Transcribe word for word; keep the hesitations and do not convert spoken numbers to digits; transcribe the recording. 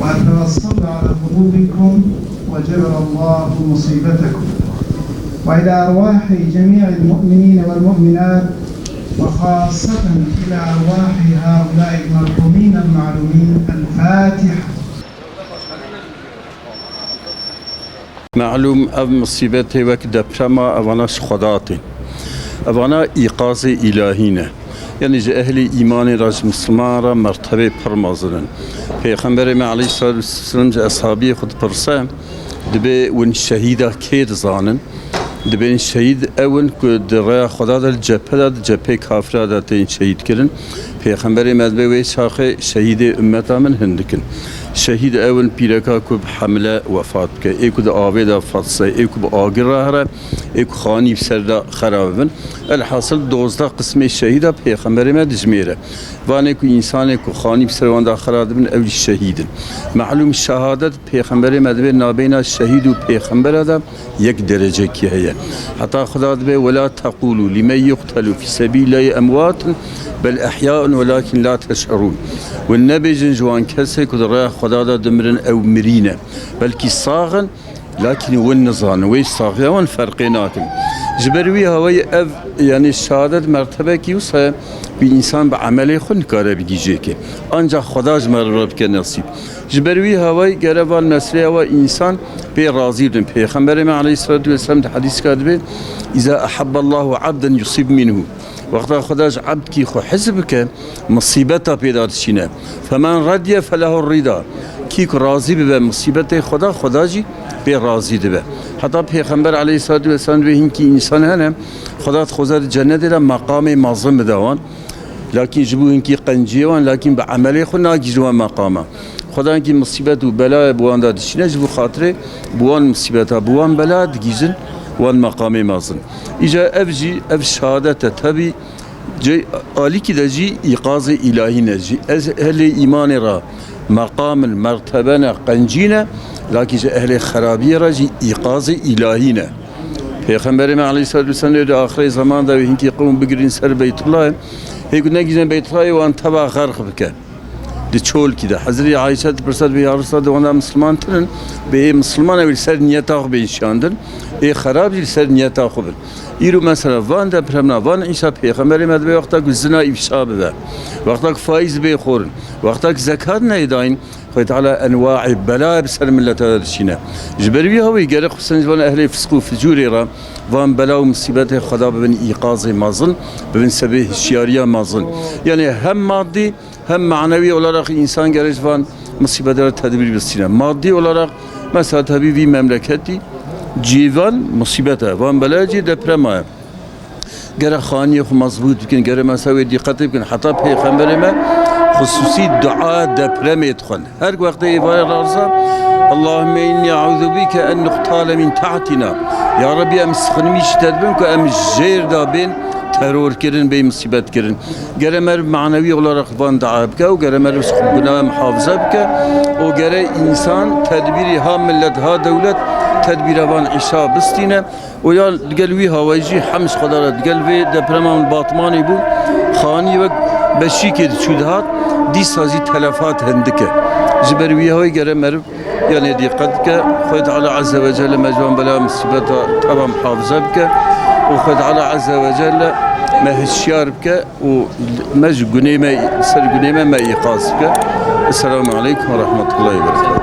وأثر الصبر على قلوبكم وجبر الله مصيبتكم. وإلى أرواح جميع المؤمنين والمؤمنات، وخاصة إلى أرواح هؤلاء المرحومين المعلومين. الفاتحة. Melûm, ev musîbetê wek deprema, evana ji Xweda tên. Evana îqazê îlahî ne. Yanî ji ehlê îmanê re, ji misliman re mertebê pir mezin in. Pêxemberê me eleyhîsselatu wesselam ji eshabiyê xwe dipirse, dibê win şehîda kê dizanin? Dibên şehîd ew in ku di rêya Xweda de, li cephe de, di cephê kafira de tên şehîd kirin. Pêxemberê me dibê wê çaxê şehîdê ummeta min hindik in. Şehîd ew in pîreka ku bi hemle wefat bike, ê ku di avê de fetse, ê ku bi agir re here, ê ku xanî bi ser de xera bibin. Elhasil dozdeh qismê şehîda Pêxemberê me dijmêre. Vanê ku însanê ku xanî bi ser wan de xera dibin, ew jî şehîd in. Melûm şehadet Pêxemberê me dibê nabeyna şehîd û pêxembera de yek derecekî heye. Heta Xweda dibê, "Wela teqûlû lîmen yuqtelû fî sebîlillahî emwatun bel ehyaun welakîn la teş'urûn." Win nebêjin ji wan kesê ku di rêya Xweda de dimirin ew mirî ne. Belkî sax in, lakîn win nizanin, wê saxiya wan ferqê nakin. Ji ber wî hawayî ev, yanî şehadet mertebekî wisa ye, wî însan bi emelê xwe nikare bigihîje kê. Ancax Xweda ji me re bike nesîb. Ji ber wî hawayî gere van mesleya wa însan pê razî bin. Pêxemberê me eleyhîsselatu wesselam di hedîsika dibê, "Îza ehebballahu abden yusîb minhu." Wexta Xweda ji ebdkî xwe hez bike, misîbeta pê de dişîne. "Femen radiye felehu rida." Kî ku razî bibe misîbetê Xweda, Xweda jî pê razî dibe. Heta Pêxember eleyhîsselatu wesselam dibê hinkî însan hene, Xweda dixwaze di cenetê de meqamê mezin bide wan. Lakîn ji bo hinkî qenciyê wan, lakîn bi emelê xwe nagihîje wan meqama. Xweda hinkî misîbet û belayê bi wan de dişîne, ji bo xatirê bi wan misîbeta, bi wan bela digihîjin wan meqamê mezin. Îca ev jî, ev şehadet e. Tebî cê alîkî de jî îqazê îlahî ne. Ji ez-, ehlê îmanê re meqam in, mertebe ne, qencî ne, lakîn ji ehlê xerabiyê re jî îqazê îlahî ne. Pêxemberê me eleyhîsselatu wesselam dê di axirê zeman de wê hinkî qewm bigirîn ser Beytullahê. Hê ku negihîjin Beytullahê wan teva xerq bike. Di çolkî de. Hezretî Ayşe dipirse, dibê, "Ya Resulallah, di wan de misilman tune ne, bê ê misilman ew li ser niyeta xwe bên şiyandin, ê xerab jî li ser niyeta xwe bin." Îro mesela van depremna, van îşa Pêxemberê me dibê wexta ku zina îfşa bibe, wexta ku faîz bê xwarin, wexta ku zekat neyê dayîn, Xwedê Teala enwaê belayê bi ser mileta de dişîne. Ji ber wî hawî gerek xwe sen ji van ehlê fisq û ficûrê re, van bela û misîbetê Xweda bibin îqazê mezin, bibin sebê hişyariya mezin. Yanî hem madî hem manewî olarak însan gerek ji van misîbetê re tedbîr bistîne. Madî olarak mesela tebî vî memleketî cîvan misîbet e, van bela cî deprema ye. Gere xaniyê xwe mezbût bikin, gere mesela wê dîqetê bikin. Heta Pêxemberê me xusûsî dua depremê dixwend. Her wextê êvarê raza, "Allahümme inni eûzu bike en nuqtale min tahtina." Ya Rebî, em sixinimî ji te dibin ku em jêr de bên teror kirin, bê misîbet kirin. Gere meriv manewî olarak van dua bike û gere meriv ji gunaha muhafize bike û gere însan tedbîrî ha millet ha dewlet tedbîra van îşa bistîne. Û ya digel wî hawayî jî hem ji Xweda re digel vê deprema min Batmanê bû, xanî wek beşîkê diçû dihat, dîsa jî telefat hindik e. Ji ber wî hawayî gere meriv yanê dîqet bike. Xwedê Teala Azze ve Celle me ji wan bela misîbeta teva muhafize bike û Xwedê Teala Azze ve Celle me hişyar bike û me ji gunê me, ser gunê me, me îqaz bike. Esselamu Aleykum ve Rahmetullahi ve Berekatuhu.